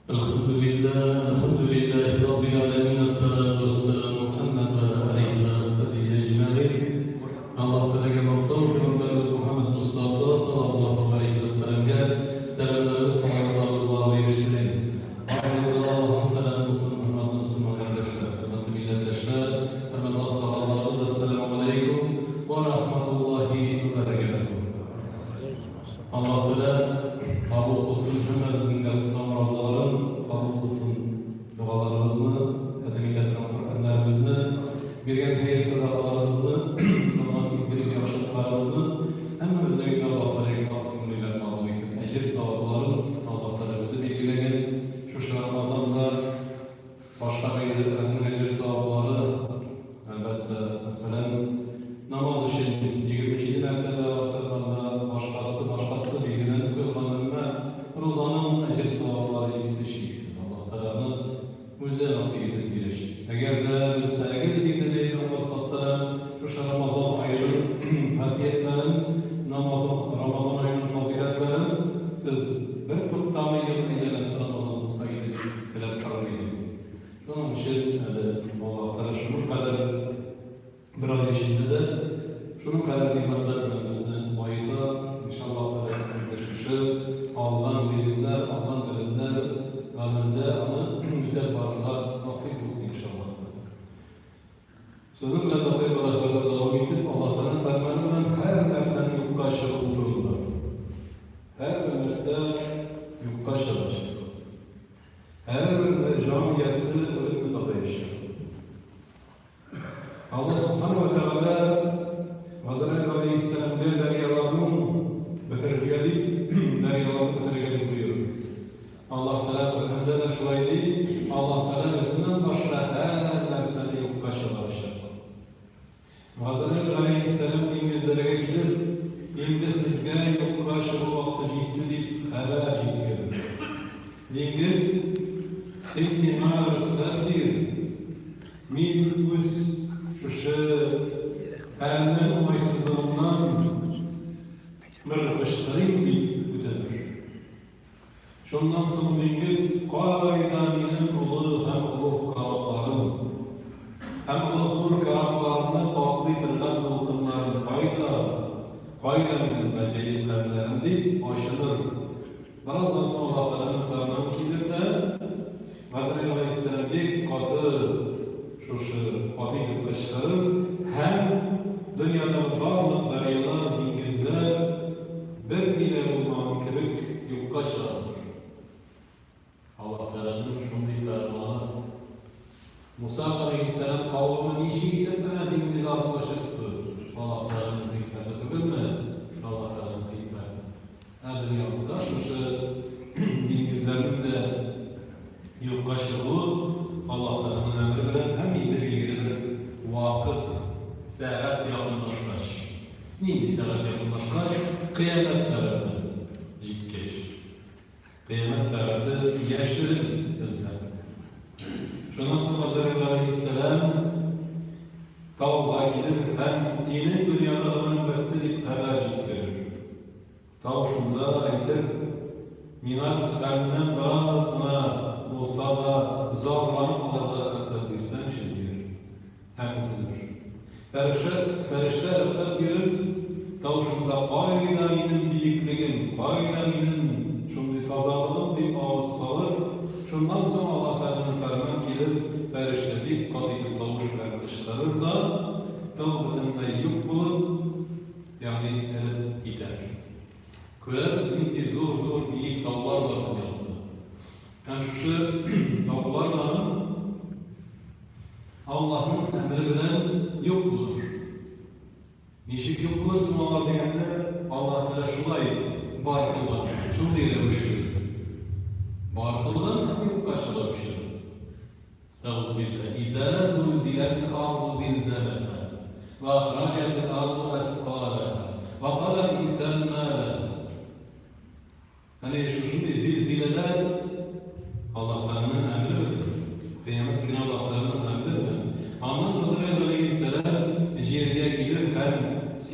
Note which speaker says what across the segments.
Speaker 1: Әлхәмдүлилләһ, әлхәмдүлилләһи раббил галәмин, әссәлату вәссәламу Мухәммәд вә галә алиһи вә асхабиһи әҗмәгыйн. Аллаһ Тәгаләгә мактау, пәйгамбәребез Мухәммәд Мостафа саллаллаһу галәйһи вәссәламгә сәламнәребез, салаватларыбыз барып ирешсен. Барыгызга да Аллаһның сәламе булсын, хөрмәтле мөселман кардәшләр, хөрмәтле милләттәшләр, хөрмәтле аксакалларыбыз, әссәламү галәйкүм вә рахматуллаһи вә бәрәкәтүһ. Аллаһ Тәгалә кабул кылсын һәммәбезнең дә тоткан уразаларын, кабул кылсын догаларыбызны, хәтем итә торган Коръәннәребезне, биргән хәер-сәдакаларыбызны, кылган изгелек-яхшылыкларыбызны һәммәбезнең дә Аллаһ Тәгалә ихлас күңел белән кабул итеп, әҗер-савапларын Аллаһ Тәгалә үзе билгеләгән шушы Рамазанда Башка гыйбадәтләрнең әҗер-саваплары, әлбәттә, мәсәлән, намаз өчен 27 мәртәбә арттырганда, башкасы, башкасы билгеләнеп куелган, әмма рузаның әҗер-саваплары иксез-чиксез. Аллаһ Тәгалә аны Үзе насыйп итеп бирәчәк. Әгәр дә белсәгез иде, ди Пәйгамбәр саллаллаһу галәйһи ва сәлләм, шушы Рамазан аеның хасиятләрен, намазан, Рамазан аеның фазыйләтләрен, сез бер туктамый ел әйләнәсе Рамазан булса иде дип теләп торыр идегез. Шуның өчен әле Аллаһ Тәгалә шуның кадәр бер ай эчендә дә шуның кадәр нигъмәтләр белән безне баета. Иншаллаһ Тәгалә инде шушы алган гыйлемнәр, алган белемнәр гамәлдә аны үтәп барырга насыйп булсын иншаллаһ Тәгалә. Сезнең белән дәкыйкалар дәвам итеп, Аллаһ Тәгаләнең фәрманы белән һәр нәрсәнең юкка чыгуы турында. Һәрбер нәрсә юкка чыгачак. Һәрбер җан иясе үлемне татыячак. Аллаһ Субхану ва Тәгалә Газраил галәйһиссәламгә дәрьяларның бетерергә дип, дәрьяларны бетерергә дип боерды. Аллаһ Тәгалә Коръәндә дә шулай ди, Аллаһ Тәгалә үзеннән башка һәр нәрсәне юкка чыгарачак. Газраил галәйһиссәлам диңгезләргә килеп, Инде сезгә юкка чыгу вакыты җитте, дип хәбәр җиткерде. Диңгез, Син миңа рөхсәт бир, мин үз шушы хәлемнән, уңайсызлыгымнан бер кычкырыйм, дип үтенер. Шуннан соң диңгез, Кайда минем олы һәм олуг корабларым? Һәм олы зур корабларны каплый торган дулкыннарым кайда? Кайда минем гаҗәеп хәлләрем? дип ачыныр. Бераздан соң Аллаһ Тәгаләнең фәрманы килер дә, Газраил галәйһиссәлам бик каты шушы каты итеп кычкырыр һәм дөньядагы барлык дәрьялар, диңгезләр, Берни дә булмаган кебек юкка чыгардыр. Аллаһ Тәгаләнең шундый фәрманы. Муса галәйһиссәлам кавеме ничек итеп әнә диңгез аркылы чыкты? Аллаһ Тәгаләнең хикмәте түгелме? Аллаһ Тәгаләнең хикмәте. Ә дөньялыкта шушы диңгезләрнең дә юкка чыгуы Аллаһ Тәгаләнең әмере белән һәм инде билгеле бер вакыт, сәгать якынлашкач. Нинди сәгать якынлашкач? Кыямәт сәгате җиткәч. Кыямәт сәгате яшерен бездән. Шуннан соң Газраил галәйһиссәлам тауга килер һәм синең дөньяда гомерең бетте дип хәбәр җиткерер. Тау шунда әйтер, Миңа үз хәлемнән бераз гына булса да зарланып алырга рөхсәт бирсәңче, дияр. Һәм үтенер. Фәрештә, фәрештә рөхсәт бирер, тау шунда кайда минем биеклегем, кайда минем шундый тазалыгым дип аваз салыр, шуннан соң Аллаһ Тәгаләнең фәрман килер, фәрештә бик каты итеп тавыш белән кычкырыр да, тау бөтенләй юк булып, ягъни эреп китәр. Күрәбез, нинди зур-зур биек таулар бар дөньялыкта. Һәм шушы таулар да Аллаһның әмере белән юк булыр. Ничек юк булыр соң алар дигәндә, Аллаһ Тәгалә шулай бар кылган, шундый рәвешле бар кылган һәм юкка чыгаручы. Әстәгъфируллаһ. Иза зулзиләтил арду зилзаләһа, ва ахраҗәтил арду әскаләһа, ва каләл инсану ма ләһа.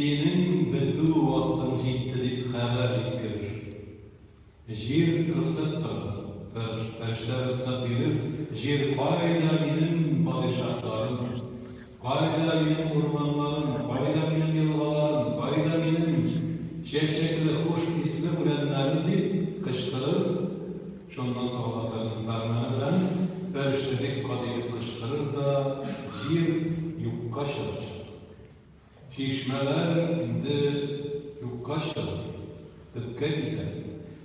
Speaker 1: Синең бетү вакытың җитте дип хәбәр җиткерер. Җир рөхсәт сорар. Фәрештә рөхсәт бирер, Җир, кайда минем падишаһларым? Кайда минем урманнарым? Кайда минем елгаларым? Кайда минем чәчәкле, хуш исле үләннәрем? дип кычкырыр. Шуннан соң Аллаһ Тәгаләнең фәрманы белән фәрештә бик каты итеп кычкырыр да, җир юкка чыгачак. Чишмәләр инде юкка чыгар, төпкә китәр.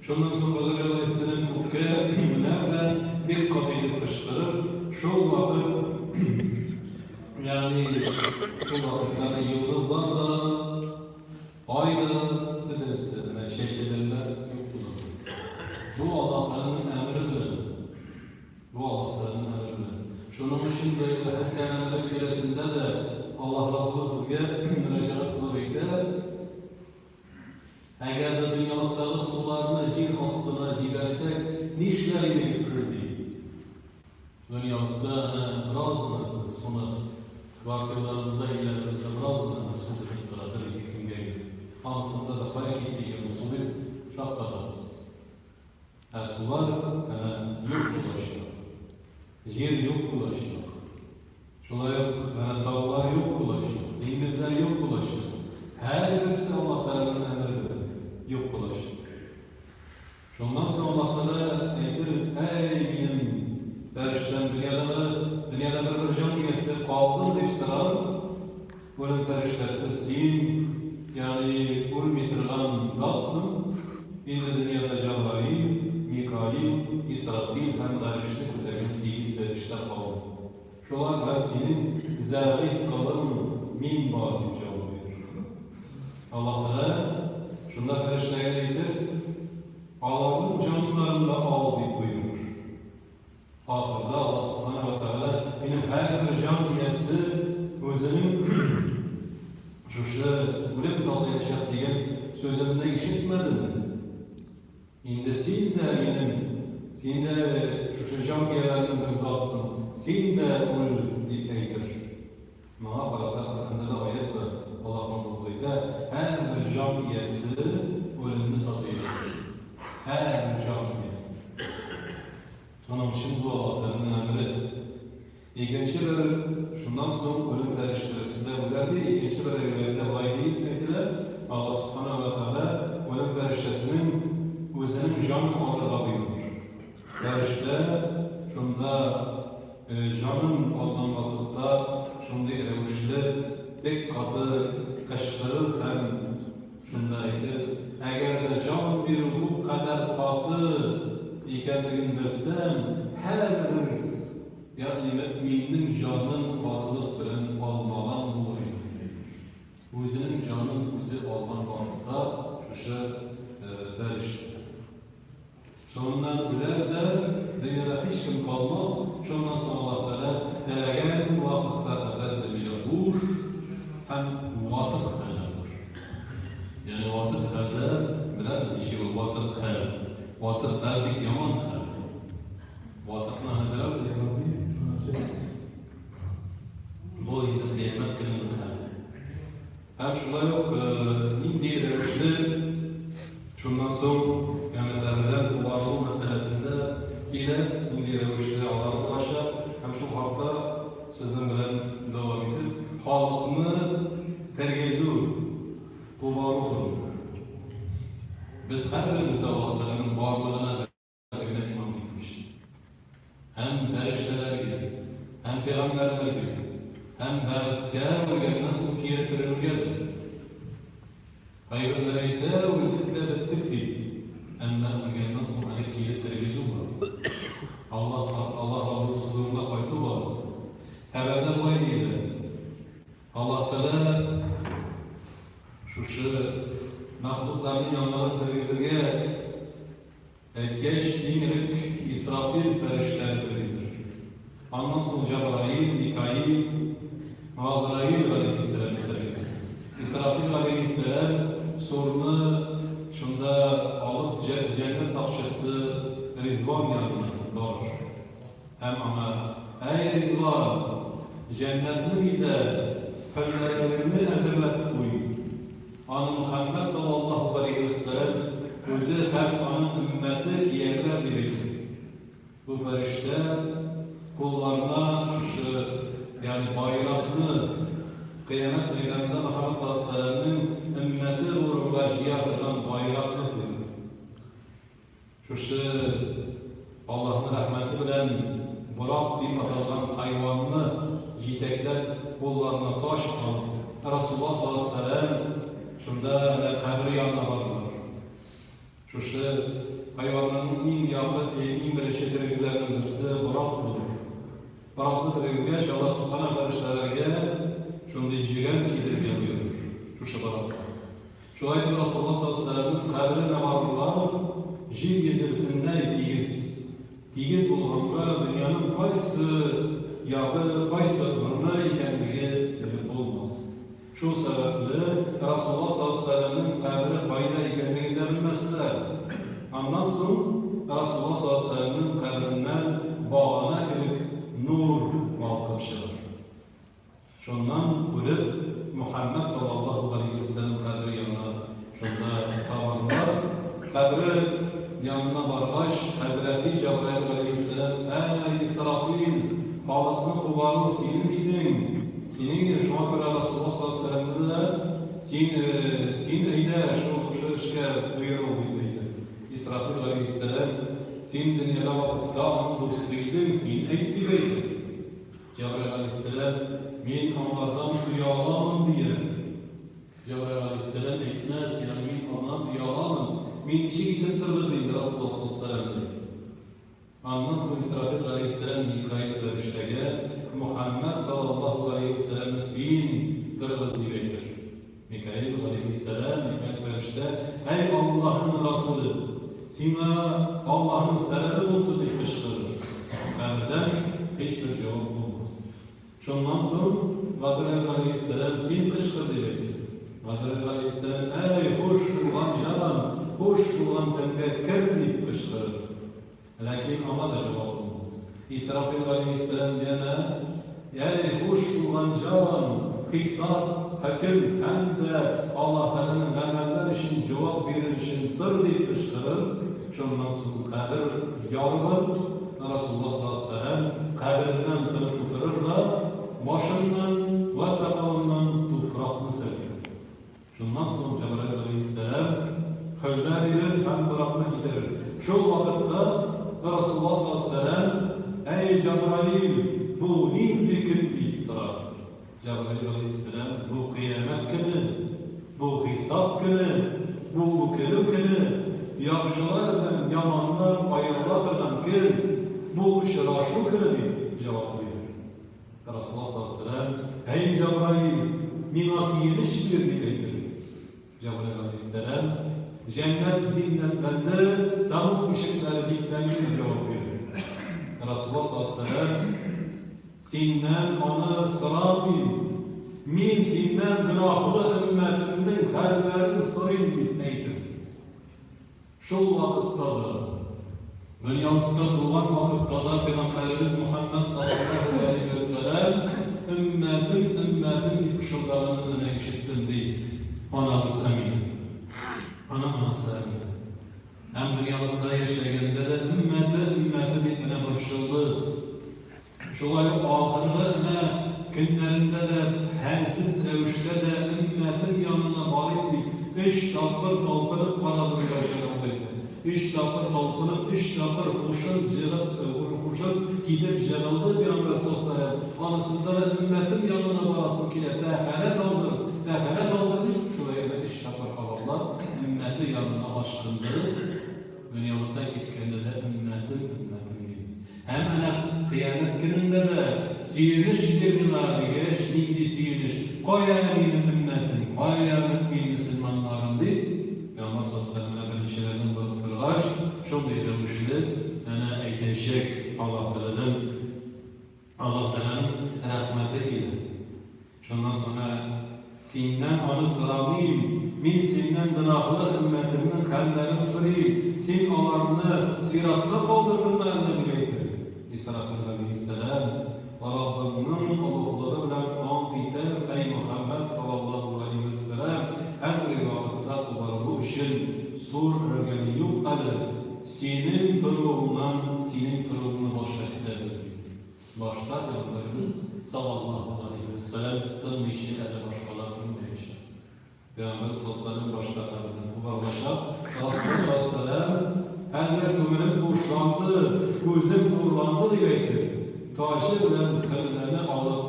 Speaker 1: Шуннан соң Газраил галәйһиссәлам күккә менәр дә, бик каты итеп кычкырыр, шул вакыт, ягъни шул вакыт, ягъни йолдызлар да, ай да, бөтенесе дә, менә чәчәләр юк булыр. Бу Аллаһ Тәгаләнең әмере белән. Бу Аллаһ Тәгаләнең әмере белән. Шуның өчен дә инде хәтта Мәләк сүрәсендә дә Аллаһ Раббыбыз безгә мөрәҗәгать кылып әйтә, Әгәр дә дөньялыктагы суларны җир астына җибәрсәк, нишләр идегез сез, ди. Дөньялыкта әнә бераз гына безнең суны квартираларыбызда, өйләребездә бераз гына әнә су бетеп тора, бер-ике көнгә генә. Анысында да кая китте икән бу су дип шаккатабыз. Ә сулар әнә юк булачак. Җир юк булачак. Шулай ук әнә таулар юк булачак, диңгезләр юк булачак. Һәрберсе Аллаһ Тәгаләнең әмере белән юк булачак. Шуннан соң Аллаһ Тәгалә әйтер, Әй, минем фәрештәм, дөньядагы, дөньяда бер-бер җан иясе калдымы дип сорар, үлем фәрештәсе, Син, ягъни үлми торган затсың, инде дөньяда Җәбраил, Микаил, Исрафил һәм Гарешне күтәргән сигез фәрештә калды. Шулар белән синең зәгыйфь колың мин бар, дип җавап бирер. Аллаһ Тәгалә шунда фәрештәгә әйтер, Аларның җаннарын да ал, дип боерыр. Ахырда Аллаһ Сүбхәнәһү вә Тәгалә минем һәрбер җан иясе үзенең шушы үлем татыячак дигән сүземне ишетмәдеме? Инде син дә минем, син дә шушы җан ияләренең бер затсың, син дә үл, дип әйтер. Моңа карата Коръәндә дә аять бар, Аллаһ Раббыбыз әйтә, Һәрбер җан иясе үлемне татыячак. Һәрбер җан иясе. Шуның өчен бу Аллаһ Тәгаләнең әмере. Икенче бер, шуннан соң үлем фәрештәсе дә үләр ди, икенче бер риваятьтә болай диеп әйтелә, Аллаһ Сүбхәнәһү вә Тәгалә үлем фәрештәсенең үзенең җанын алырга боерыр. Фәрештә шунда җанын алган вакытта шундый рәвешле бик каты кычкырыр һәм шунда әйтер, Әгәр дә җан бирү бу кадәр каты икәнлеген белсәм, һәрбер, ягъни мөэминнең җанын катылык белән алмаган булыр идем, дип әйтер. Үзенең җанын үзе алган вакытта шушы фәрештә. Соңыннан үләр дә, дөньяда һичкем калмас, шуннан соң Аллаһ Тәгалә теләгән вакытка кадәр дөнья буш һәм ватык хәлдә булыр. Ягъни ватык хәлдә, беләбез ничек ул ватык хәл. Ватык хәл бик яман хәл. Ватыкны аны беләбез, яман Бу инде кыямәт көненең хәле. Һәм шулай ук нинди рәвешле шуннан соң, ягъни кабердән кубарылу мәсьәләсендә килә, нинди рәвешле алар булачак һәм шул хакта сезнең белән дәвам итеп, халыкны тергезү, кубару турында. Без һәрберебез дә Аллаһ Тәгаләнең барлыгына генә иман китерүче. Һәм фәрештәләргә, һәм пәйгамбәрләргә, һәм бәгъскә үлгәннән соң кире терелүгә дә. Кайберләре әйтә, үлдек тә беттек ди. Әмма үлгәннән соң әле кире тергезү бар. Аллаһ Аллаһ Раббыбыз хозурына кайту бар. Хәбәрдә болай диелә. Аллаһ Тәгалә шушы мәхлукларны яңадан тергезергә Әйткәч, иң элек Исрафил фәрештәне тергезер. Аннан соң Җәбраил, Микаил, Газраил галәйһиссәламне тергезер. Исрафил галәйһиссәлам сурны шунда алып җәннәт сакчысы Ризван янына барыр һәм аңа, Әй, Ризван, җәннәтне бизә, хөлләләреңне әзерләп куй! Аны Мөхәммәд саллаллаһу галәйһи вәссәлам үзе һәм аның өммәте киярләр дип әйтте. Бу фәрештә кулларына шушы, ягъни байракны Кыямәт мәйданында Мөхәммәд саллаллаһу галәйһи вәссәламнең өммәте урынга җыя торган байракны куйды. Шушы Аллаһның рәхмәте белән Борак дип аталган хайванны җитәкләп, кулларына таш алып, Расулулла саллаллаһу галәйһи вә сәлләм шунда менә кабере янына бардылар. Шушы хайваннарның иң якын, иң беренче тергезләренең берсе Борак булды. Боракны тергезгәч, Аллаһ Субхана фәрештәләргә шундый җирән кидерергә боерыр, шушы Боракка. Шулай итеп, Расулулла саллаллаһу галәйһи вә сәлләмнең каберенә барырлар, җир йөзе бөтенләй тигез. Тигез булганга, дөньяның кайсы ягы, кайсы урыны икәнлеге белеп булмас. Шул сәбәпле, Расулулла саллаллаһу галәйһи вә сәлләмнең кабере кайда икәнлеген дә белмәсләр. Аннан соң Расулулла саллаллаһу галәйһи вә сәлләмнең кабереннән багана кебек нур балкып чыгар. Шуннан күреп, Мөхәммәд саллаллаһу галәйһи вә сәлләм кабере янына шунда табарлар. Кабере янына баргач, хәзрәти Җәбраил галәйһиссәлам, Әй, Исрафил, халыкны кубару синең идең, синең идең, шуңа күрә Расулулла саллаллаһу галәйһи вә сәлләмне дә син, син әйдә шул шушы эшкә боерыл, дип әйтер. Исрафил галәйһиссәлам, Син дөньяда вакытта аның дусты идең, син әйт, дип әйтер. Җәбраил галәйһиссәлам, Мин аңардан ояламын, дияр. Җәбраил галәйһиссәлам әйтмәс, ягъни мин аннан ояламын, мин ничек итеп торгызыйм Расулулла саллаллаһу галәйһи вә сәлләмне? Аннан соң Исрафил галәйһиссәлам Микаил фәрештәгә, Мөхәммәд саллаллаһу галәйһи вә сәлләмне син торгыз, дип әйтер. Микаил галәйһиссәлам, Микаил фәрештә, Әй Аллаһның Расуле! Сиңа Аллаһның сәламе булсын! дип кычкырыр. Кабердән һичбер җавап булмас. Шуннан соң Газраил галәйһиссәлам, Син кычкыр! дип әйтер. Газраил галәйһиссәлам, Әй, хуш булган җан, хуш булган тәнгә кер! дип кычкырыр. Ләкин аңа да җавап булмас. Исрафил галәйһиссәлам янә, Әй, һуш булган җан, хисап, хөкем һәм дә Аллаһ Тәгаләнең гамәлләр өчен җавап бирер өчен тор, дип кычкырыр, шуннан соң кабер ярылыр, Расулулла саллаллаһу галәйһи вә сәлләм кабереннән торып утырыр да, башыннан вә сакалыннан туфракны селкер. Шуннан соң Җәбраил галәйһиссәлам хөллә бирер һәм боракны китерер. Шул вакытта Расулулла саллаллаһу галәйһи вә сәлләм, Әй, Җәбраил, бу нинди көн? дип сорар. Җәбраил галәйһиссәлам, Бу кыямәт көне, бу хисап көне, бу үкенү көне, яхшылар белән яманнар аерыла торган көн, бу очрашу көне, дип җавап бирер. Расулла саллаллаһу галәйһи вә сәлләм, Әй, Җәбраил, миңа сөенеч бир, дип әйтер. Җәбраил галәйһиссәлам, Җәннәт зиннәтләнде, тәмуг ишекләре бикләнде, дип җавап бирер. Расулла саллаллаһу галәйһи вә сәлләм, Синнән аны сорамыйм, мин синнән гөнаһлы өммәтемнең хәлләрен сорыйм, дип әйтер. Шул вакытта да, дөньялыкта туган вакытта да пәйгамбәребез Мөхәммәд салләллаһу галәйһи вә сәлләм, Өммәтем, өммәтем дип пышылдаганын әнә ишеттем, ди анабыз Әминә. Аның анасы Әминә. Һәм дөньялыкта яшәгәндә дә өммәте, өммәте дип менә борчылды. Шулай ук ахыргы әнә көннәрендә дә хәлсез рәвештә дә өммәтем янына барыйм дип өч тапкыр талпынып карады, дип Айшә әйтте. Өч тапкыр талпынып, өч тапкыр һушын җыгып, һушын китеп җыгылды пәйгамбәр саллаллаһу галәйһи вә сәлләм. Анысында да өммәтем янына барасым килә, тәһарәт алдыр, тәһарәт алдыр дип, шулай әнә өч тапкыр кабатлап, өммәте янына ашкынды. Дөньялыктан киткәндә дә өммәтем, өммәтем диде. Һәм әнә кыямәт көнендә дә сөенеч бир миңа, дигәч, нинди сөенеч, кая минем өммәтем, кая мөэмин мөселманнарым, дип, Пәйгамбәр саллаллаһу галәйһи ва сәлләм менә беренчеләрдән булып торгач, шундый рәвешле әнә әйтәчәк Аллаһ Тәгаләдән, Аллаһ Тәгаләнең рәхмәте илә. Шуннан соң ә, Синнән аны сорамыйм, мин синнән гөнаһлы өммәтемнең хәлләрен сорыйм, син аларны сиратта калдырдыңмы әллә? дип әйтер. Исрафил галәйһиссәлам, Раббыңның олуглыгы белән ант итәм, әй Мөхәммәд саллаллаһу галәйһи вәссәлам, хәзерге. Юк әле, синең торуыңнан, синең торуыңны башта көтәбез, ди. Башта Пәйгамбәребез саллаллаһу галәйһи вә сәлләм тормыйча әле башкалар тормаячак. Пәйгамбәр саллаллаһу галәйһи вә сәлләм башта кабердән кубарылачак. Расулуллаһ саллаллаһу галәйһи вә сәлләм, Хәзер күңелем хушланды, күзем нурланды, дип әйтеп, таҗы белән хелләне алып,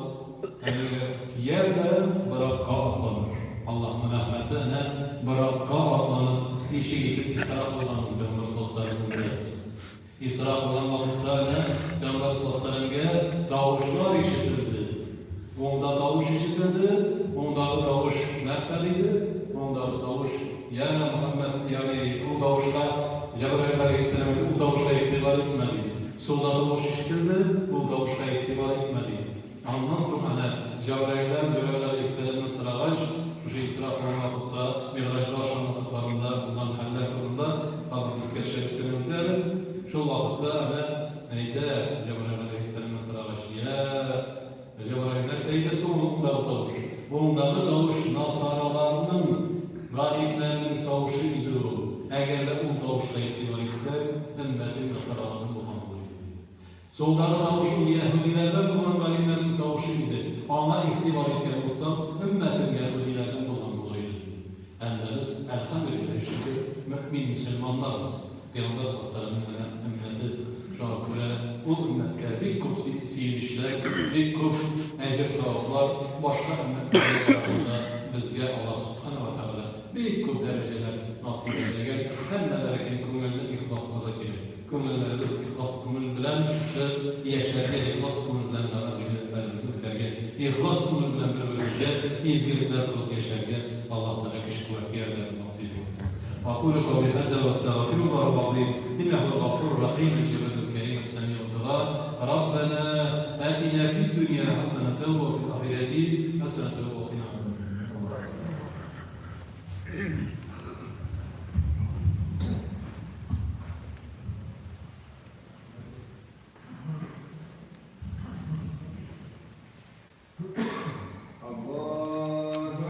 Speaker 1: әлеге кияр дә Боракка атланыр. Аллаһның рәхмәте әнә Боракка атланып, ничек итеп Исра кылганын Пәйгамбәр саллаллаһу галәйһи вә сәлләм беләбез. Исра кылган вакытта әнә Пәйгамбәр саллаллаһу галәйһи вә сәлләмгә тавышлар ишетелде. Уңда тавыш ишетелде, уңдагы тавыш нәрсә диде? Уңдагы тавыш, Йә Мөхәммәд, ягъни ул тавышка Җәбраил галәйһиссәлам әйтте, ул тавышка игътибар итмә, диде. Сулда тавыш ишетелде, ул тавышка игътибар итмә, диде. Аннан соң әнә Җәбраилдән, Җәбраил галәйһиссәламнән сорагач, шушы Исра кылган вакытта, Мигъраҗга ашкан вакытларында булган хәлләр турында тагын искә төшереп кенә үтәбез. Шул вакытта әнә әйтә Җәбраил галәйһиссәламнән сорагач, Йә, Җәбраил, нәрсә иде соң ул уңдагы тавыш? Уңдагы тавыш насараларның, галимнәрнең тавышы иде ул. Әгәр дә ул тавышка игътибар итсәң, өммәтең насаралардан булган булыр иде, диде. Сулдагы тавыш ул яһүдиләрдән булган галимнәрнең тавышы иде. Аңа игътибар иткән булсаң, өммәтең яһүдиләрдән булган булыр иде, диде. Әмма без, әлхәмдүлилләһи шөкер, мөэмин мөселманнарбыз. Пәйгамбәр саллаллаһу галәйһи вә сәлләмнең менә өммәте. Шуңа күрә ул өммәткә бик күп сөенечләр, бик күп әҗер-саваплар, башка өммәтләргә караганда безгә Аллаһ Сүбхәнәһү вә Тәгалә бик күп дәрәҗәләр насыйп әйләгән. Һәммәләрекең күңелнең ихласлыгы кирәк. Күңелләребез ихлас күңел белән яшәргә, ихлас күңел белән гамәл-гыйбадәтләребезне үтәргә, ихлас күңел белән бер-беребезгә изгелекләр кылып яшәргә Аллаһ Тәгалә көч-куәт, ярдәм насыйп итсен. Акулю каули һаза ва астагфируллаһал газыйм, иннәһу галгафуру рахим, әл-җәвадул кәрим, әс-сәмиу дуа, Раббана атина фид дөнья хәсәнәтән ва фил ахирәти хәсәнәтән ва кина азабан нар.